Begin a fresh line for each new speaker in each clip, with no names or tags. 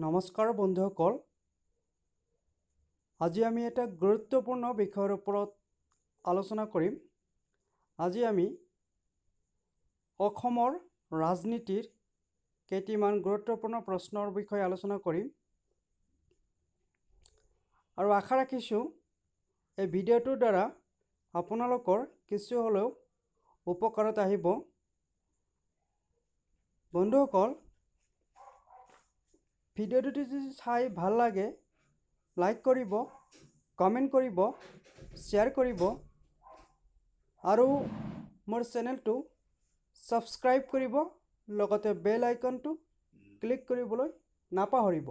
নমস্কাৰ বন্ধুসকল, আজি আমি এটা গুৰুত্বপূৰ্ণ বিষয়ৰ ওপৰত আলোচনা কৰিম। আজি আমি অসমৰ ৰাজনীতিৰ কেইটিমান গুৰুত্বপূৰ্ণ প্ৰশ্নৰ বিষয়ে আলোচনা কৰিম আৰু আশা ৰাখিছোঁ এই ভিডিঅ'টোৰ দ্বাৰা আপোনালোকৰ কিছু হ'লেও উপকাৰত আহিব। বন্ধুসকল, ভিডিঅ'টো যদি চাই ভাল লাগে লাইক কৰিব, কমেণ্ট কৰিব, শ্বেয়াৰ কৰিব আৰু মোৰ চেনেলটো ছাবস্ক্ৰাইব কৰিব, লগতে বেল আইকনটো ক্লিক কৰিবলৈ নাপাহৰিব।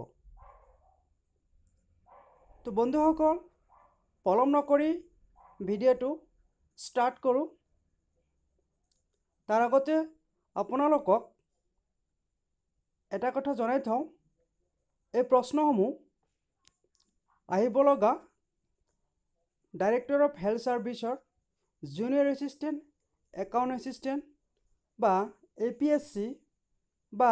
তো বন্ধুসকল, পলম নকৰি ভিডিঅ'টো ষ্টাৰ্ট কৰোঁ। তাৰ আগতে আপোনালোকক এটা কথা জনাই থওঁ, এই প্ৰশ্নসমূহ আহিব লগা ডাইৰেক্টৰ অফ হেল্থ ছাৰ্ভিচৰ জুনিয়ৰ এছিষ্টেণ্ট, একাউণ্ট এছিষ্টেণ্ট বা এ পি এছ চি বা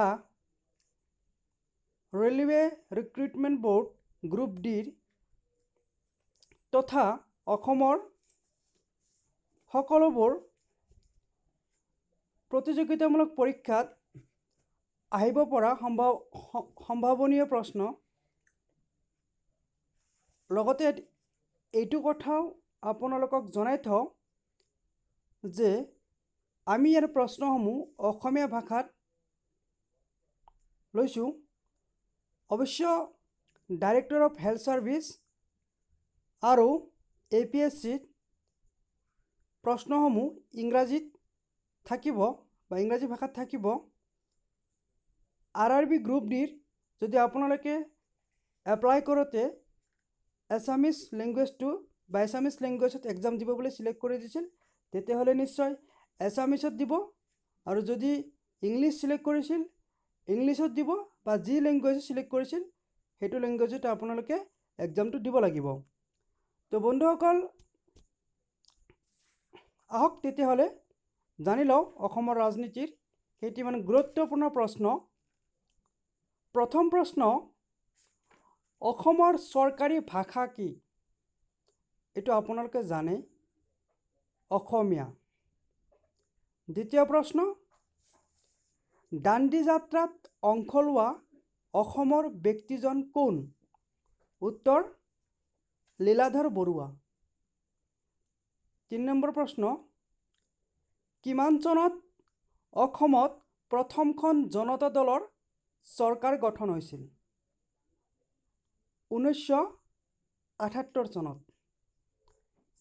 ৰেলৱে ৰিক্ৰুইটমেণ্ট ব'ৰ্ড গ্ৰুপ ডিৰ তথা অসমৰ সকলোবোৰ প্ৰতিযোগিতামূলক পৰীক্ষাত আহিব পৰা সম্ভাৱনীয় প্ৰশ্ন। লগতে এইটো কথাও আপোনালোকক জনাই থওঁ যে আমি ইয়াৰ প্ৰশ্নসমূহ অসমীয়া ভাষাত লৈছোঁ। অৱশ্য ডাইৰেক্টৰ অফ হেল্থ ছাৰ্ভিচ আৰু এ পি এছ চিত প্ৰশ্নসমূহ ইংৰাজীত থাকিব বা ইংৰাজী ভাষাত থাকিব। আৰ আৰ বি গ্ৰুপ ডিৰ যদি আপোনালোকে এপ্লাই কৰোঁতে এছামিছ লেংগুৱেজটো বা এছামিছ লেংগুৱেজত এক্সাম দিব বুলি চিলেক্ট কৰি দিছিল, তেতিয়াহ'লে নিশ্চয় এছামিছত দিব, আৰু যদি ইংলিছ চিলেক্ট কৰিছিল ইংলিছত দিব, বা যি লেংগুৱেজ চিলেক্ট কৰিছিল সেইটো লেংগুৱেজত আপোনালোকে এক্সামটো দিব লাগিব। তো বন্ধুসকল, আহক তেতিয়াহ'লে জানি লওঁ অসমৰ ৰাজনীতিৰ কেইটিমান গুৰুত্বপূৰ্ণ প্ৰশ্ন। প্ৰথম প্ৰশ্ন, অসমৰ চৰকাৰী ভাষা কি? এইটো আপোনালোকে জানে, অসমীয়া। দ্বিতীয় প্ৰশ্ন, দাণ্ডি যাত্ৰাত অংশ লোৱা অসমৰ ব্যক্তিজন কোন? উত্তৰ, লীলাধৰ বৰুৱা। তিনি নম্বৰ প্ৰশ্ন, কিমান চনত অসমত প্ৰথমখন জনতা দলৰ চৰকাৰ গঠন হৈছিল? 1978 চনত।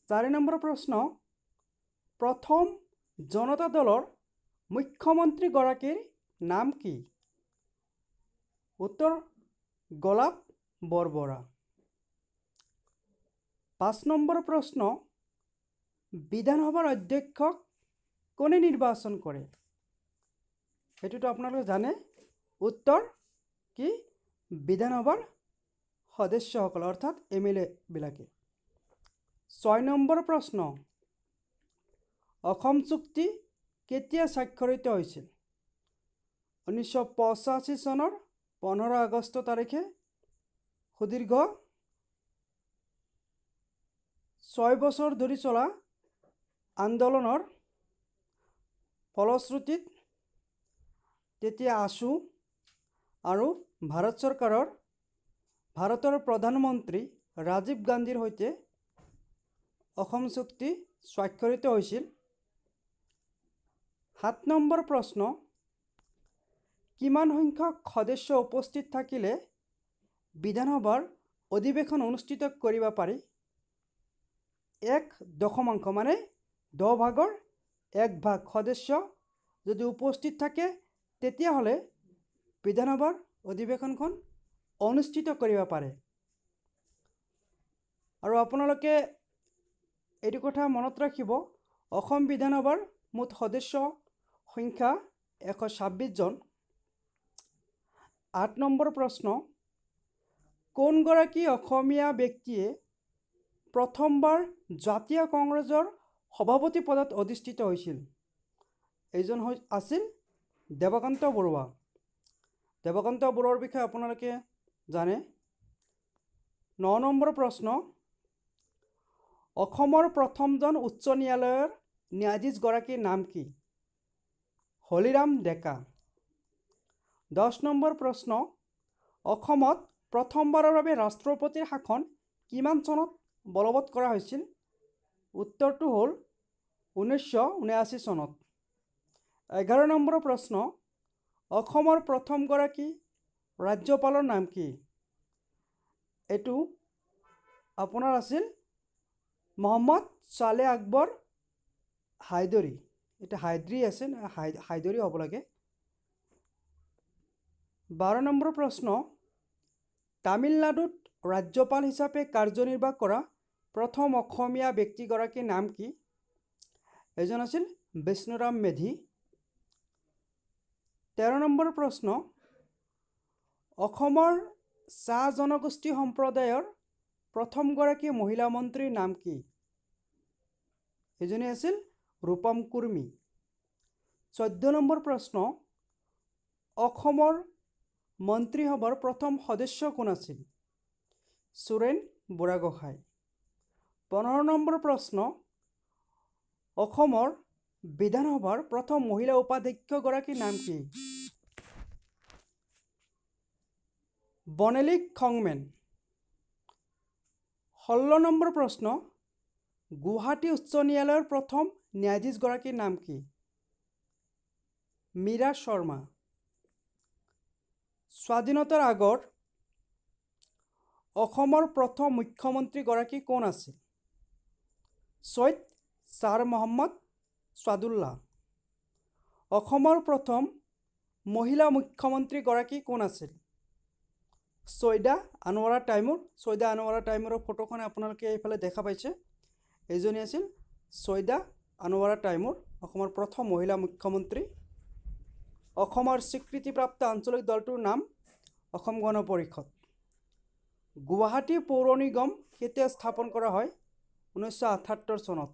চাৰি নম্বৰ প্ৰশ্ন, প্ৰথম জনতা দলৰ মুখ্যমন্ত্ৰীগৰাকীৰ নাম কি? উত্তৰ, গোলাপ বৰবৰা। পাঁচ নম্বৰ প্ৰশ্ন, বিধানসভাৰ অধ্যক্ষক কোনে নিৰ্বাচন কৰে? সেইটোতো আপোনালোকে জানে। উত্তৰ কি? বিধানসভাৰ সদস্যসকল অৰ্থাৎ এম এল এবিলাকে। ছয় নম্বৰ প্ৰশ্ন, অসম চুক্তি কেতিয়া স্বাক্ষৰিত হৈছিল? 1985 চনৰ 15 আগষ্ট তাৰিখে। সুদীৰ্ঘ 6 বছৰ ধৰি চলা আন্দোলনৰ ফলশ্ৰুতিত তেতিয়া আছু আৰু ভাৰত চৰকাৰৰ ভাৰতৰ প্ৰধানমন্ত্ৰী ৰাজীৱ গান্ধীৰ সৈতে অসম চুক্তি স্বাক্ষৰিত হৈছিল। সাত নম্বৰ প্ৰশ্ন, কিমান সংখ্যক সদস্য উপস্থিত থাকিলে বিধানসভাৰ অধিৱেশন অনুষ্ঠিত কৰিব পাৰি? এক দশমাংশ মানে 10 ভাগৰ এক ভাগ সদস্য যদি উপস্থিত থাকে তেতিয়াহ'লে বিধানসভাৰ অধিৱেশনখন অনুষ্ঠিত কৰিব পাৰে। আৰু আপোনালোকে এইটো কথা মনত ৰাখিব, অসম বিধানসভাৰ মুঠ সদস্য সংখ্যা 126 জন। আঠ নম্বৰ প্ৰশ্ন, কোনগৰাকী অসমীয়া ব্যক্তিয়ে প্ৰথমবাৰ জাতীয় কংগ্ৰেছৰ সভাপতি পদত অধিষ্ঠিত হৈছিল? এইজন আছিল দেৱকান্ত বৰুৱা। দেৱকান্ত বৰুৱাৰ বিষয়ে আপোনালোকে জানে। 9 নম্বৰ প্ৰশ্ন, অসমৰ প্ৰথমজন উচ্চ ন্যায়ালয়ৰ ন্যায়াধীশগৰাকীৰ নাম কি? হলিৰাম ডেকা। 10 নম্বৰ প্ৰশ্ন, অসমত প্ৰথমবাৰৰ বাবে ৰাষ্ট্ৰপতিৰ শাসন কিমান চনত বলবৎ কৰা হৈছিল? উত্তৰটো হ'ল 1979 চনত। 11 নম্বৰ প্ৰশ্ন, অসমৰ প্ৰথমগৰাকী ৰাজ্যপালৰ নাম কি? এইটো আপোনাৰ আছিল মহম্মদ চালে আকবৰ হায়দৰী। এটা হায়দৰী আছে, হায়দৰী হ'ব লাগে। 12 নম্বৰ প্ৰশ্ন, তামিলনাডুত ৰাজ্যপাল হিচাপে কাৰ্যনিৰ্বাহ কৰা প্ৰথম অসমীয়া ব্যক্তিগৰাকীৰ নাম কি? এজন আছিল বিষ্ণুৰাম মেধি। 13 নম্বৰ প্ৰশ্ন, অসমৰ চাহ জনগোষ্ঠী সম্প্ৰদায়ৰ প্ৰথমগৰাকী মহিলা মন্ত্ৰীৰ নাম কি? এজনী আছিল ৰূপম কুৰ্মী। 14 নম্বৰ প্ৰশ্ন, অসমৰ মন্ত্ৰীসভাৰ প্ৰথম সদস্য কোন আছিল? সুৰেন বুঢ়াগোহাঁই। 15 নম্বৰ প্ৰশ্ন, অসমৰ বিধানসভাৰ প্ৰথম মহিলা উপাধ্যক্ষগৰাকীৰ নাম কি? বনেলী খংমেন। 16 নম্বৰ প্ৰশ্ন, গুৱাহাটী উচ্চ ন্যায়ালয়ৰ প্ৰথম ন্যায়াধীশগৰাকীৰ নাম কি? মীৰা শৰ্মা। স্বাধীনতাৰ আগত অসমৰ প্ৰথম মুখ্যমন্ত্ৰীগৰাকী কোন আছিল? ছৈয়দ ছাৰ মহম্মদ ছাদুল্লাহ। অসমৰ প্ৰথম মহিলা মুখ্যমন্ত্ৰীগৰাকী কোন আছিল? ছৈয়দা আনোৱাৰা টাইমুৰ। ছৈয়দা আনোৱাৰা টাইমুৰৰ ফটোখন আপোনালোকে এইফালে দেখা পাইছে। এইজনী আছিল ছৈয়দা আনোৱাৰা টাইমুৰ, অসমৰ প্ৰথম মহিলা মুখ্যমন্ত্ৰী। অসমৰ স্বীকৃতিপ্ৰাপ্ত আঞ্চলিক দলটোৰ নাম অসম গণ পৰিষদ। গুৱাহাটী পৌৰ নিগম কেতিয়া স্থাপন কৰা হয়? 1978 চনত।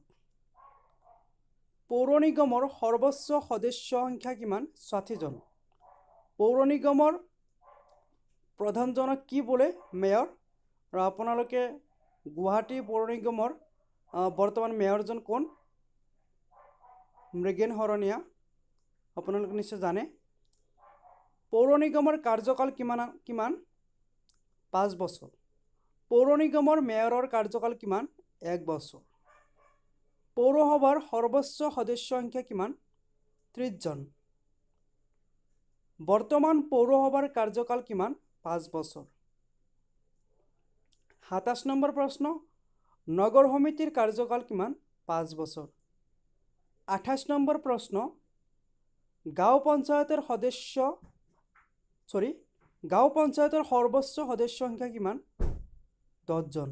পৌৰ নিগমৰ সৰ্বোচ্চ সদস্য সংখ্যা কিমান? 60জন। পৌৰ নিগমৰ প্ৰধানজনক কি বোলে? মেয়ৰ। আৰু আপোনালোকে গুৱাহাটী পৌৰ নিগমৰ বৰ্তমান মেয়ৰজন কোন? মৃগেন শৰণীয়া, আপোনালোকে নিশ্চয় জানে। পৌৰ নিগমৰ কাৰ্যকাল কিমান? 5 বছৰ। পৌৰ নিগমৰ মেয়ৰৰ কাৰ্যকাল কিমান? 1 বছৰ। পৌৰসভাৰ সৰ্বোচ্চ সদস্য সংখ্যা কিমান? 30জন। বৰ্তমান পৌৰসভাৰ কাৰ্যকাল কিমান? 5 বছৰ। 27 নম্বৰ প্ৰশ্ন, নগৰ সমিতিৰ কাৰ্যকাল কিমান? 5 বছৰ। 28 নম্বৰ প্ৰশ্ন, গাঁও পঞ্চায়তৰ সদস্য গাঁও পঞ্চায়তৰ সৰ্বোচ্চ সদস্য সংখ্যা কিমান? 10জন।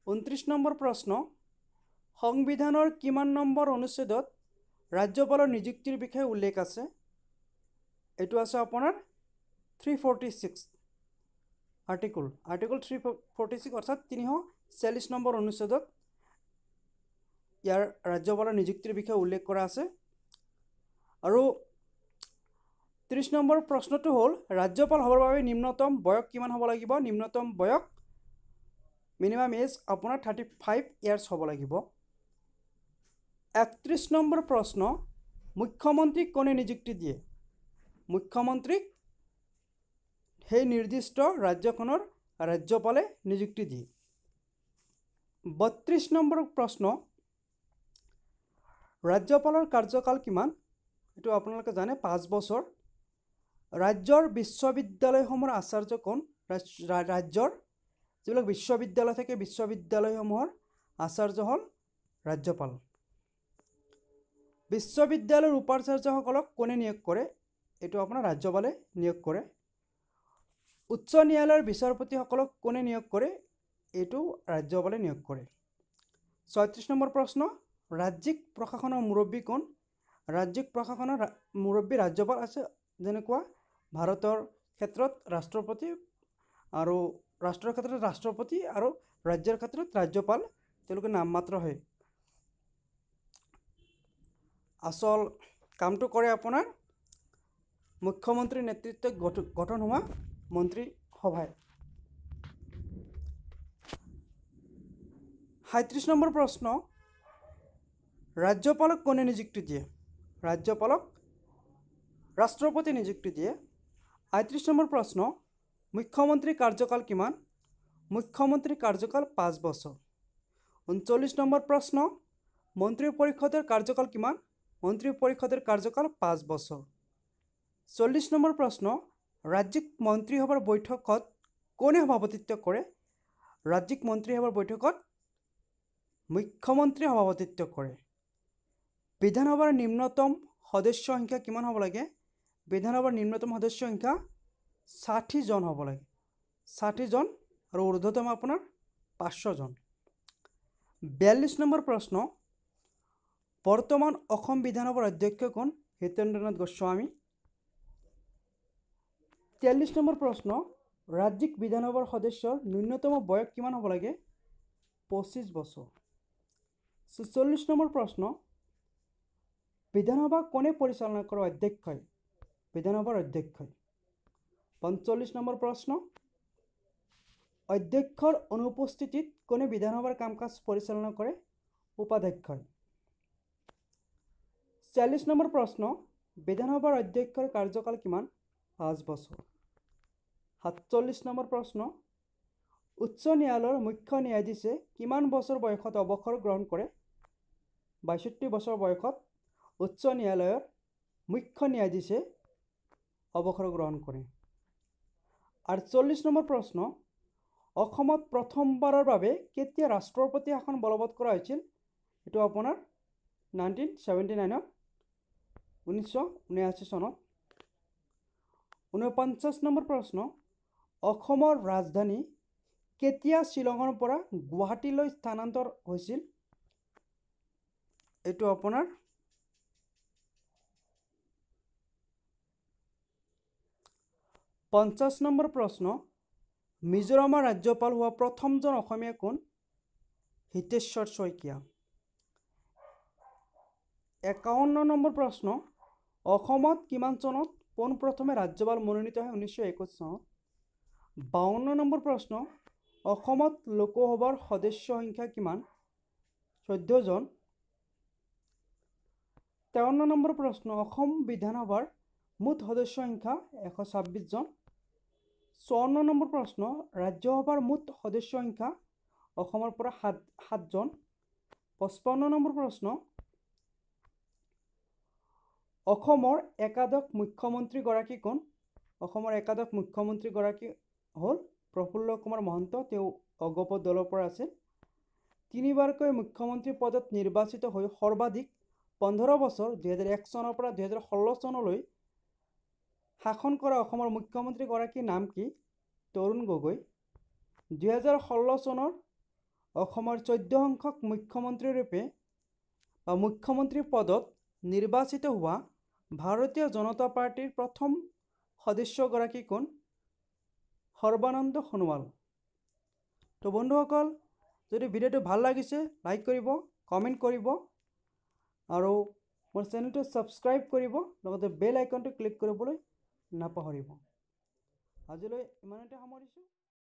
29 নম্বৰ প্ৰশ্ন, সংবিধানৰ কিমান নম্বৰ অনুচ্ছেদত ৰাজ্যপালৰ নিযুক্তিৰ বিষয়ে উল্লেখ আছে? এইটো আছে আপোনাৰ 346 আৰ্টিকল 346 অৰ্থাৎ 346 নম্বৰ অনুচ্ছেদত ইয়াৰ ৰাজ্যপালৰ নিযুক্তিৰ বিষয়ে উল্লেখ কৰা আছে। আৰু 30 নম্বৰ প্ৰশ্নটো হ'ল, ৰাজ্যপাল হ'বৰ বাবে নিম্নতম বয়স কিমান হ'ব লাগিব? নিম্নতম বয়স মিনিমাম এজ আপোনাৰ 35 ইয়াৰ্ছ হ'ব লাগিব। 31 নম্বৰ প্ৰশ্ন, মুখ্যমন্ত্ৰীক কোনে নিযুক্তি দিয়ে? মুখ্যমন্ত্ৰীক সেই নিৰ্দিষ্ট ৰাজ্যখনৰ ৰাজ্যপালে নিযুক্তি দিয়ে। 32 নম্বৰ প্ৰশ্ন, ৰাজ্যপালৰ কাৰ্যকাল কিমান? এইটো আপোনালোকে জানে, 5 বছৰ। ৰাজ্যৰ বিশ্ববিদ্যালয়সমূহৰ আচাৰ্য কোন? ৰাজ্যৰ যিবিলাক বিশ্ববিদ্যালয় থাকে বিশ্ববিদ্যালয়সমূহৰ আচাৰ্য হ'ল ৰাজ্যপাল। বিশ্ববিদ্যালয়ৰ উপাচাৰ্যসকলক কোনে নিয়োগ কৰে? এইটো আপোনাৰ ৰাজ্যপালে নিয়োগ কৰে। উচ্চ ন্যায়ালয়ৰ বিচাৰপতিসকলক কোনে নিয়োগ কৰে? এইটো ৰাজ্যপালে নিয়োগ কৰে। 36 নম্বৰ প্ৰশ্ন, ৰাজ্যিক প্ৰশাসনৰ মুৰব্বী কোন? ৰাজ্যিক প্ৰশাসনৰ মুৰব্বী ৰাজ্যপাল আছে, যেনেকুৱা ভাৰতৰ ক্ষেত্ৰত ৰাষ্ট্ৰপতি আৰু ৰাষ্ট্ৰৰ ক্ষেত্ৰত ৰাষ্ট্ৰপতি আৰু ৰাজ্যৰ ক্ষেত্ৰত ৰাজ্যপাল, তেওঁলোকে নামমাত্ৰ হয়। আচল কামটো কৰে আপোনাৰ মুখ্যমন্ত্ৰীৰ নেতৃত্বত গঠন হোৱা মন্ত্ৰী সভাই। 37 নম্বৰ প্ৰশ্ন, ৰাজ্যপালক কোনে নিযুক্তি দিয়ে? ৰাজ্যপালক ৰাষ্ট্ৰপতি নিযুক্তি দিয়ে। 38 নম্বৰ প্ৰশ্ন, মুখ্যমন্ত্ৰীৰ কাৰ্যকাল কিমান? মুখ্যমন্ত্ৰীৰ কাৰ্যকাল 5 বছৰ। 39 নম্বৰ প্ৰশ্ন, মন্ত্ৰী পৰিষদৰ কাৰ্যকাল কিমান? মন্ত্ৰী পৰিষদৰ কাৰ্যকাল 5 বছৰ। 40 নম্বৰ প্ৰশ্ন, ৰাজ্যিক মন্ত্ৰীসভাৰ বৈঠকত কোনে সভাপতিত্ব কৰে? ৰাজ্যিক মন্ত্ৰীসভাৰ বৈঠকত মুখ্যমন্ত্ৰীয়ে সভাপতিত্ব কৰে। বিধানসভাৰ নিম্নতম সদস্য সংখ্যা কিমান হ'ব লাগে? বিধানসভাৰ নিম্নতম সদস্য সংখ্যা 60 জন হ'ব লাগে, 60 জন, আৰু ঊৰ্ধতম আপোনাৰ 500 জন। 42 নম্বৰ প্ৰশ্ন, বৰ্তমান অসম বিধানসভাৰ অধ্যক্ষ কোন? হিতেন্দ্ৰনাথ গোস্বামী। 43 নম্বৰ প্ৰশ্ন, ৰাজ্যিক বিধানসভাৰ সদস্যৰ ন্যূনতম বয়স কিমান হ'ব লাগে? 25 বছৰ। 46 নম্বৰ প্ৰশ্ন, বিধানসভা কোনে পৰিচালনা কৰে? অধ্যক্ষই, বিধানসভাৰ অধ্যক্ষই। 45 নম্বৰ প্ৰশ্ন, অধ্যক্ষৰ অনুপস্থিতিত কোনে বিধানসভাৰ কাম কাজ পৰিচালনা কৰে? উপাধ্যক্ষই। 46 নম্বৰ প্ৰশ্ন, বিধানসভাৰ অধ্যক্ষৰ কাৰ্যকাল কিমান? 5 বছৰ। 47 নম্বৰ প্ৰশ্ন, উচ্চ ন্যায়ালয়ৰ মুখ্য ন্যায়াধীশে কিমান বছৰ বয়সত অৱসৰ গ্ৰহণ কৰে? 62 বছৰ বয়সত উচ্চ ন্যায়ালয়ৰ মুখ্য ন্যায়াধীশে অৱসৰ গ্ৰহণ কৰে। 48 নম্বৰ প্ৰশ্ন, অসমত প্ৰথমবাৰৰ বাবে কেতিয়া ৰাষ্ট্ৰপতি শাসন বলবৎ কৰা হৈছিল? এইটো আপোনাৰ 1979ত, 1979 চনত। 49 নম্বৰ প্ৰশ্ন, অসমৰ ৰাজধানী কেতিয়া শ্বিলঙৰ পৰা গুৱাহাটীলৈ স্থানান্তৰ হৈছিল? এইটো আপোনাৰ 50 নম্বৰ প্ৰশ্ন, মিজোৰামৰ ৰাজ্যপাল হোৱা প্ৰথমজন অসমীয়া কোন? হিতেশ্বৰ শইকীয়া। 51 নম্বৰ প্ৰশ্ন, অসমত কিমান চনত পোনপ্ৰথমে ৰাজ্যপাল মনোনীত হয়? 1921 চনত। 52 নম্বৰ প্ৰশ্ন, অসমত লোকসভাৰ সদস্য সংখ্যা কিমান? 14 জন। 53 নম্বৰ প্ৰশ্ন, অসম বিধানসভাৰ মুঠ সদস্য সংখ্যা 126 জন। 54 নম্বৰ প্ৰশ্ন, ৰাজ্যসভাৰ মুঠ সদস্য সংখ্যা অসমৰ পৰা 7 জন। 55 নম্বৰ প্ৰশ্ন, অসমৰ একাদশ মুখ্যমন্ত্ৰীগৰাকী কোন? অসমৰ একাদশ মুখ্যমন্ত্ৰীগৰাকী হ'ল প্ৰফুল্ল কুমাৰ মহন্ত, তেওঁ অগপ দলৰ পৰা আছিল। তিনিবাৰকৈ মুখ্যমন্ত্ৰী পদত নিৰ্বাচিত হৈ সৰ্বাধিক 15 বছৰ 2001 চনৰ পৰা 2016 চনলৈ শাসন কৰা অসমৰ মুখ্যমন্ত্ৰীগৰাকীৰ নাম কি? তৰুণ গগৈ। 2016 চনৰ অসমৰ 14 সংখ্যক মুখ্যমন্ত্ৰীৰূপে বা মুখ্যমন্ত্ৰী পদত নিৰ্বাচিত হোৱা ভাৰতীয় জনতা পাৰ্টীৰ প্ৰথম সদস্যগৰাকী কোন? সৰ্বানন্দ সোণোৱাল। তো বন্ধুসকল, যদি ভিডিঅ'টো ভাল লাগিছে লাইক কৰিব, কমেণ্ট কৰিব আৰু মোৰ চেনেলটো ছাবস্ক্ৰাইব কৰিব, লগতে বেল আইকনটো ক্লিক কৰিবলৈ নাপাহৰিব। আজিলৈ ইমানতে সামৰিছোঁ।